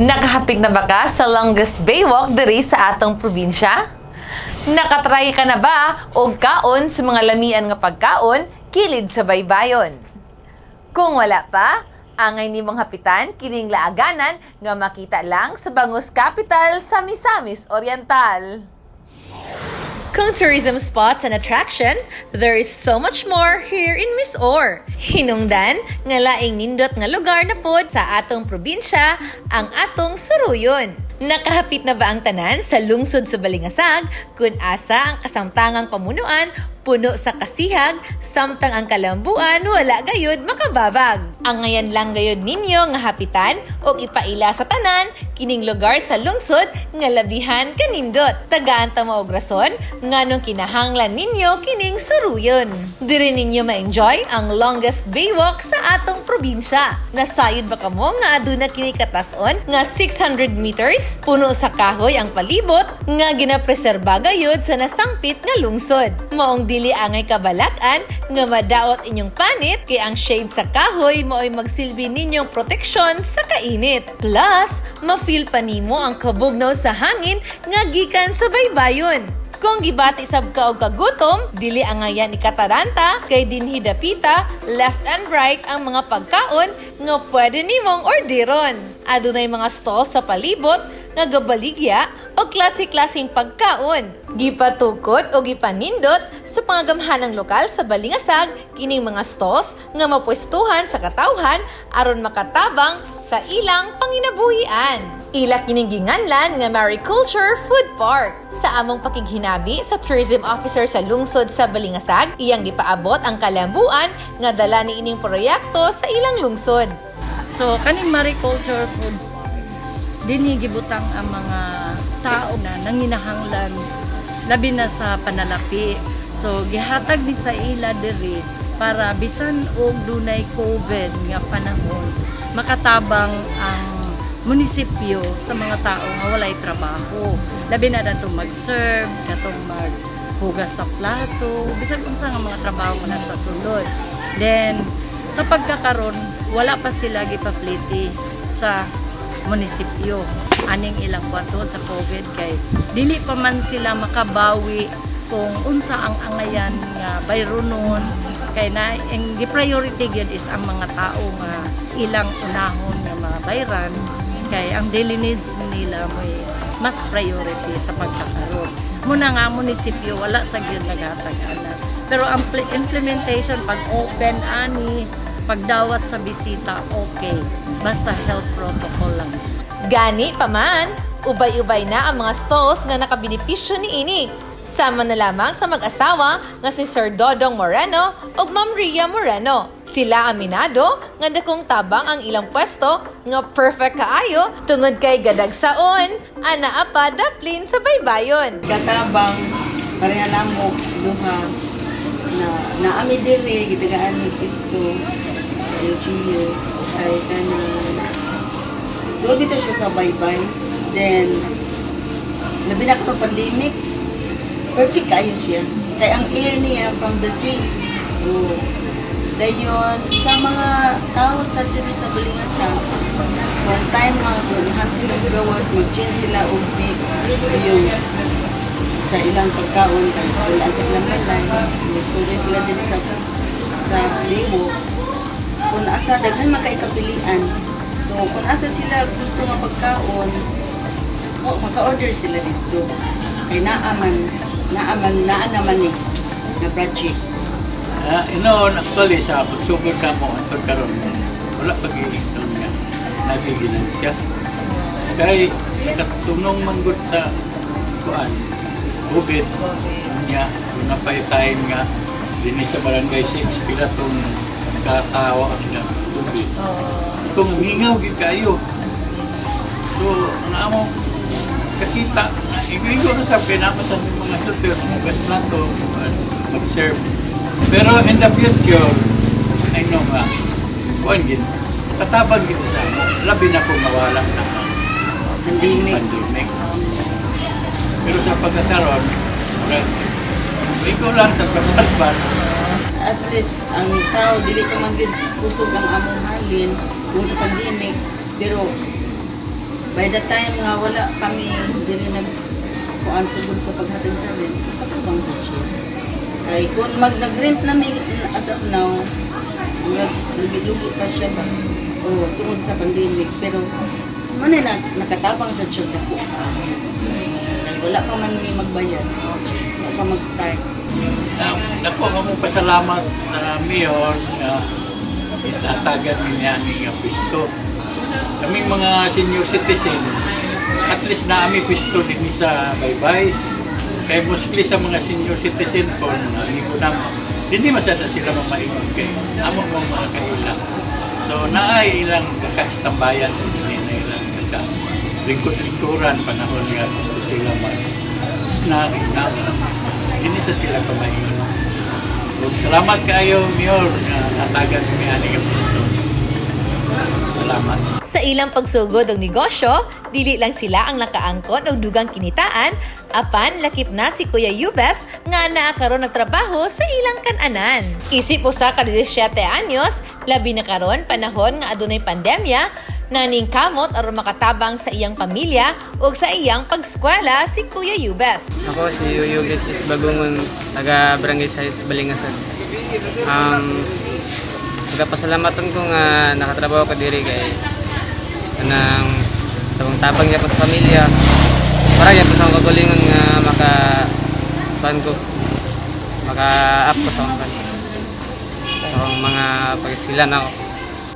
Nakahapit na ba ka sa longest baywalk diri sa atong probinsya? Nakatry ka na ba og kaon sa mga lamian nga pagkaon kilid sa baybayon? Kung wala pa, angay nimong hapitan kining laaganan nga makita lang sa Bangus Capital sa Misamis Oriental. Kung tourism spots and attraction, there is so much more here in MisOr. Hinungdan nga laing nindot nga lugar na pod sa atong probinsya ang atong suruyon. Nakahapit na ba ang tanan sa lungsod sa Balingasag kung asa ang kasamtangang pamunuan puno sa kasihag samtang ang kalambuan wala gayud makababag? Angayan lang gayud ninyo nga hapitan og ipaila sa tanan kining lugar sa lungsod nga labihan kanindot. Tagaan ta mo og rason nganong kinahanglan ninyo kining suruyon. Diri ninyo ma-enjoy ang longest baywalk sa atong probinsya. Nasayod ba kamo nga aduna kini katason nga 600 meters, puno sa kahoy ang palibot nga ginapreserba gayud sa nasangpit nga lungsod? Maong dili angay kabalakan nga madaot inyong panit kay ang shade sa kahoy mao'y magsilbi ninyong proteksyon sa kainit. Plus, ma-feel pa nimo ang kabugnaw sa hangin nga gikan sa baybayon. Kung gibati sab ka og kagutom, dili angayan ikataranta kay dinhi dapita, left and right ang mga pagkaon nga pwede nimong orderon. Adunay mga stall sa palibot nga gabaligya o klase-klaseng pagkaon. Gipatukod o gipanindot sa pangagamhanang lokal sa Balingasag kining mga stalls nga mapwestuhan sa katawhan aron makatabang sa ilang panginabuhian. Ila kining ginganlan nga Mariculture Food Park. Sa among pakighinabi sa tourism officer sa lungsod sa Balingasag, iyang gipaabot ang kalambuan nga dala ni ining proyekto sa ilang lungsod. So kaning Mariculture Food Park, dinhi gibutang ang mga tao na nanginahanglan, labi na sa panalapi. So gihatag ni sa ila diri para bisan og dunay COVID nga panahon, makatabang ang munisipyo sa mga tao nga walay trabaho. Labi na datong mag-serve, katong maghugas sa plato, bisan unsa nga mga trabaho nga nasa sulod. Then sa pagkakaron, wala pa sila gipapliti sa munisipyo aning ilang kwan tungod sa COVID kay dili pa man sila makabawi kung unsa ang angayan nga bayronon kay na ang gi-priority gyud is ang mga tao nga ilang unahon nga mga bayran kay ang daily needs nila may mas priority sa pagkakaron. Muna nga munisipyo wala sa gyud naghatag ana. Pero ang implementation, pag open ani, pagdawat sa bisita, okay. Basta health protocol lang. Gani pa man, ubay-ubay na ang mga stalls nga nakabenepisyo ni ini. Sama na lamang sa mag-asawa nga si Sir Dodong Moreno ug Ma'am Ria Moreno. Sila aminado nga dakong tabang ang ilang pwesto nga perfect kaayo tungod kay gadagsaon, anaa pa daplin sa baybayon. Katabang pareha namo duha na naami diri gitagaan mig pisto sa LGU ay kanang doon bitaw siya sa baybay. Then labi na kapag pandemic, perfect kaayo siya kay ang air niya from the sea. Oh. Dayon sa mga tao sa diri sa Balingasag, kung time nga ganahan sila gawas, mag-change sila og big view sa ilang pagkaon kay wala sa ilang balay. Suri sila din sa Biwo kung asa daghan man kay kapilian. So kung asa sila gusto nga pagkaon, oh, maka-order sila dito kay naa man naa naman ni nga project. Inoon, actually, sa pagsugod ka mo, antod karon wala pag-iignon nga nagiginan siya. Kay nakatunong man gud sa kuan, COVID niya, na pa time nga dinhi sa Barangay 6, pila tong katawa ang nga COVID. Itong mingaw gid kayo. So, ang among kakita, igo na sa pinamatan ng mga helper, mga plato, mag-serve. Pero in the future, I know nga, kuan gid, katabang gid sa amo, labi na kung mawala na ang pandemic. Pandemic. Pero sa pagkakaroon, murag, ikaw lang sa pasalbat. At least ang tao dili pa man gyud kusog ang among halin tungod sa pandemic, pero By the time nga wala kami diri nag kuan sugod sa paghatag sa rent, nakatabang sa siya. Kay kung mag nag-rent na mi as of now, murag lugi-lugi pa siya ba? O tungod sa pandemic, pero man na nakatabang sa siya dako sa amo. Kay wala pa man mi magbayad, wala pa mag-start. Na, dako ka mo pasalamat sa mayor nga itatagan niya ani nga pisto. Kaming mga senior citizen, at least na ami pisto din sa baybay. Kay mostly sa mga senior citizen ko, mga amigo namo, hindi masada sila mamaingon kay amo mo mga kaila. So naay ilang kakastambayan, hindi na ilang kaka lingkod-lingkuran panahon nga gusto sila mag snack na hindi sa sila pamaingon. Ug salamat kaayo, Mayor, nga natagan mi ani nga pisto. Salamat. Sa ilang pagsugod og negosyo, dili lang sila ang nakaangkon og dugang kinitaan, apan lakip na si Kuya Yubeth nga naa karon nagtrabaho sa ilang kananan. Isip usa ka 17 anyos, labi na karon panahon nga adunay pandemya, naning kamot aron makatabang sa iyang pamilya ug sa iyang pagskwela si Kuya Yubeth. Ako si Yuyugit is Bagungon, taga Barangay Sais, Balingasan. Nagpasalamatan ko nga nakatrabaho ko diri kay kanang tabang-tabang niya pa sa pamilya. Para niya pa sa akong kagalingon nga maka kuan ko, maka-up ko sa akong kuan, sa akong mga pag-eskilan ako.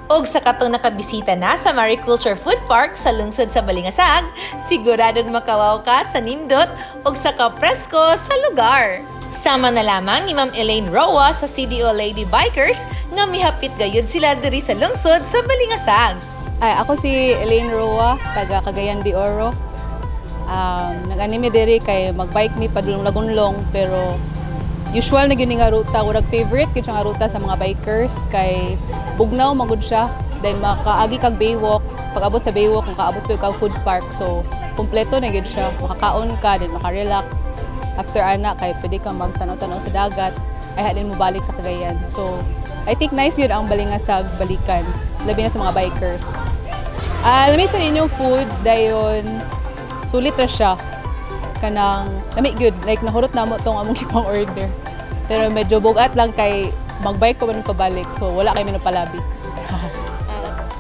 Og sa katong nakabisita na sa Mariculture Food Park sa lungsod sa Balingasag, siguradong makawaw ka sa nindot og sa kapresko sa lugar. Sama na lamang ni Ma'am Elaine Roa sa CDO Lady Bikers nga mihapit gayud sila diri sa lungsod sa Balingasag. Ay, ako si Elaine Roa, taga Cagayan de Oro. Nag-anime diri kay magbike mi padulong Lagonlong, pero usual na gyud ni nga ruta, urag favorite gyud siya nga ruta sa mga bikers kay bugnaw magud siya. Then makaagi kag Baywalk, pag abot sa Baywalk makaabot pud kag food park, so kumpleto na gyud siya. Makakaon ka, then makarelax. After ana kay pwede ka magtanaw-tanaw sa dagat, ay hadin mo balik sa Cagayan. So I think nice yun ang Balingasag balikan, labi na sa mga bikers. Ah, lami sa inyong food dayon sulit ra siya. Kanang lami gyud, like nahurot namo tong among gipang order. Pero medyo bugat lang kay magbike ko man pabalik. So wala kay minapalabi.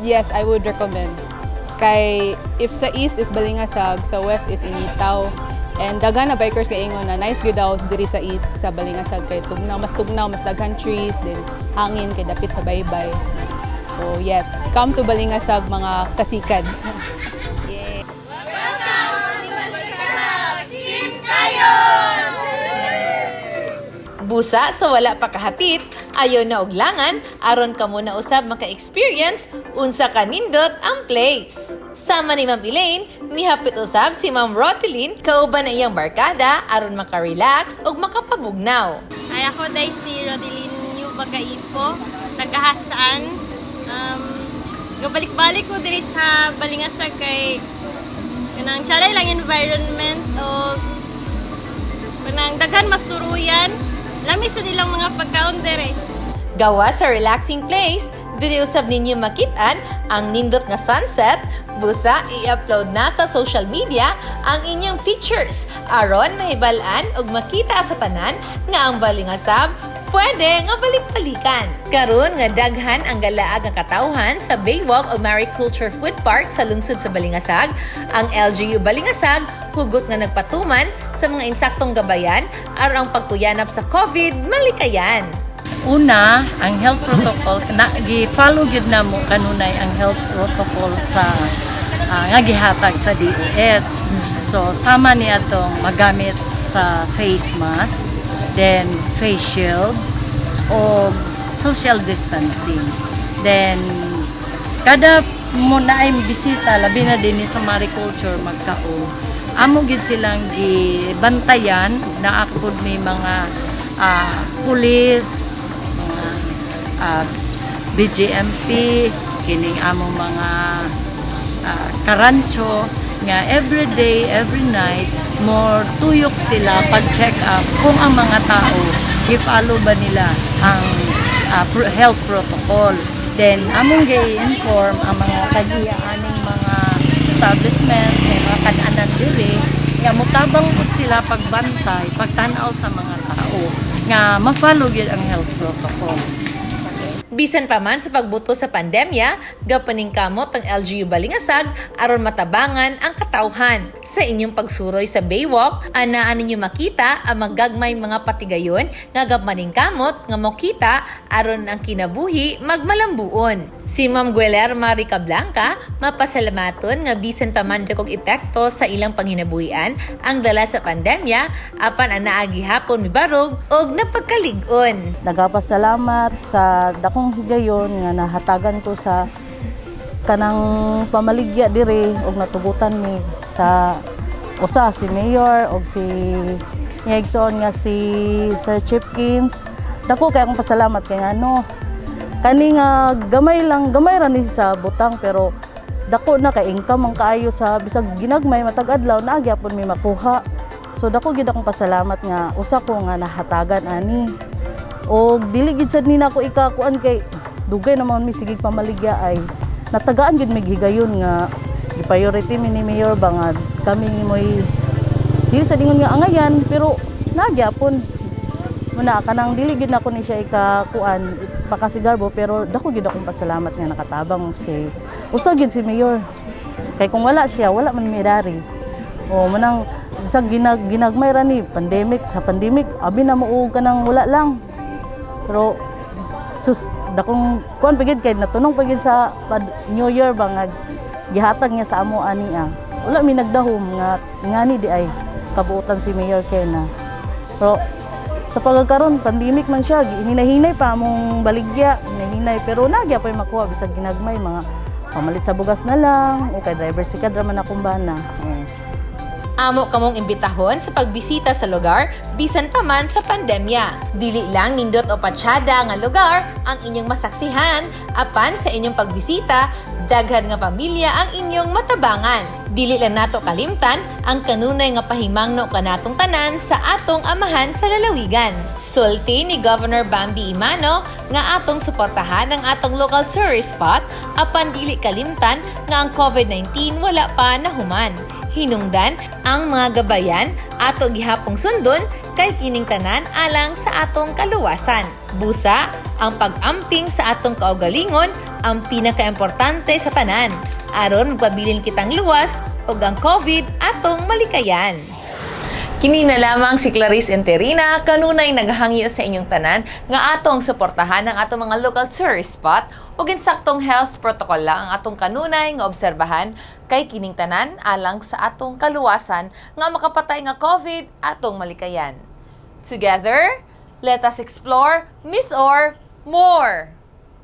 Yes, I would recommend. Kay if sa east is Balingasag, sa west is Initaw. And daghan na bikers kay ingon na nice gyud daw diri sa east sa Balingasag kay tugnaw, mas tugnaw, mas daghan trees, then hangin kay dapit sa baybay. So yes, come to Balingasag, mga kasikad. Busa sa wala pa kahapit, ayo na og langan aron kamo na usab maka-experience unsa kanindot ang place. Sama ni Ma'am Elaine, mihapit usab si Ma'am Roteline kauban na iyang barkada aron maka-relax ug makapabugnaw. Ay, ako day si Rodeline Yu Bagaipo, tagahasaan. Gabalik-balik ko diri sa Balingasag kay kanang tsalay lang environment o kanang daghan masuruyan. Lami sa nilang mga pagkaon diri. Gawa sa relaxing place, diri usab ninyo makit-an ang nindot nga sunset, busa i-upload na sa social media ang inyong pictures aron mahibal-an ug makita sa tanan nga ang Balingasab pwede nga balik-balikan. Karon nga daghan ang galaag nga katawhan sa Baywalk o Mariculture Food Park sa lungsod sa Balingasag, ang LGU Balingasag hugot nga nagpatuman sa mga insaktong gabayan aron ang pagkuyanap sa COVID malikayan. Una, ang health protocol na gi-follow gyud namo kanunay ang health protocol sa nga gihatag sa DOH. So sama ni atong magamit sa face mask, then face shield o social distancing. Then kada mo na ay bisita, labi na din sa mariculture magkaon, amo gid silang gibantayan na akod may mga pulis, mga BGMP, kining among mga karancho nga every day, every night, more tuyok sila pag check up kung ang mga tao i-follow ba nila ang health protocol. Then among gi-inform ang mga tag-iya aning mga establishment, sa mga kan-anan diri nga mutabang pud sila pagbantay, pagtan-aw sa mga tao nga ma-follow gyud ang health protocol. Bisan pa man sa pagbuto sa pandemya, gapaningkamot ang LGU Balingasag aron matabangan ang katawhan. Sa inyong pagsuroy sa Baywalk, anaan ninyo makita ang magagmay mga patigayon nga gapaningkamot nga mokita aron ang kinabuhi magmalambuon. Si Ma'am Guillerma Rica Blanca, mapasalamaton nga bisan pa man dakong epekto sa ilang panginabuhian ang dala sa pandemya, apan anaa gihapon mibarog og napagkalig-on. Nagapasalamat sa dakong higayon nga nahatagan ko sa kanang pamaligya dire og natugutan mi sa usa si mayor og si niya igsoon nga si Sir Chipkins. Dako kay akong pasalamat kay ngano kani nga gamay lang, gamay ra ni sa butang, pero dako na kay income ang kaayo sa bisag ginagmay matag adlaw naa gyapon mi makuha. So dako gid akong pasalamat nga usa ko nga nahatagan ani og dili gid sad ni nako ikakuan kay dugay naman mi sige pamaligya ay natagaan gid mig higayon nga gi-priority mi ni mayor ba nga kami moy dili sa dingon nga angayan, pero nagyapon muna kanang dili gid nako ni siya ikakuan pakasigarbo, pero dako gid akong pasalamat nga nakatabang si usa gid si mayor kay kung wala siya, wala man mi dari. O manang bisag ginagmay ra ni pandemic, sa pandemic abi na mo og kanang wala lang, pero sus, dakong kuan pa gid kay natunong pa gid sa New Year ba nga gihatag niya sa amo ani ah. Wala mi nagdahom nga ngani di ay kabuotan si Mayor Kena. Pero sa pagkakaron pandemic man siya, hinahinay pa among baligya, hinahinay, pero nagya pa makuha bisag ginagmay, mga pamalit sa bugas na lang o kay driver si kadra man akong bana. Oh. Amo kamong imbitahon sa pagbisita sa lugar bisan pa man sa pandemya. Dili lang nindot o patsyada nga lugar ang inyong masaksihan, apan sa inyong pagbisita, daghan nga pamilya ang inyong matabangan. Dili lang nato kalimtan ang kanunay nga pahimangno kanatong tanan sa atong amahan sa lalawigan. Sulti ni Governor Bambi Emano nga atong suportahan ang atong local tourist spot apan dili kalimtan nga ang COVID-19 wala pa nahuman. Hinungdan ang mga gabayan ato gihapong sundon kay kining tanan alang sa atong kaluwasan. Busa, ang pag-amping sa atong kaugalingon ang pinakaimportante sa tanan aron magpabilin kitang luwas ug ang COVID atong malikayan. Kini na lamang si Clarice Enterina, kanunay naghangyo sa inyong tanan nga atong suportahan ang atong mga local tourist spot ug insaktong health protocol lang ang atong kanunay nga obserbahan kay kining tanan alang sa atong kaluwasan nga makapatay nga COVID atong malikayan. Together, let us explore MisOr more!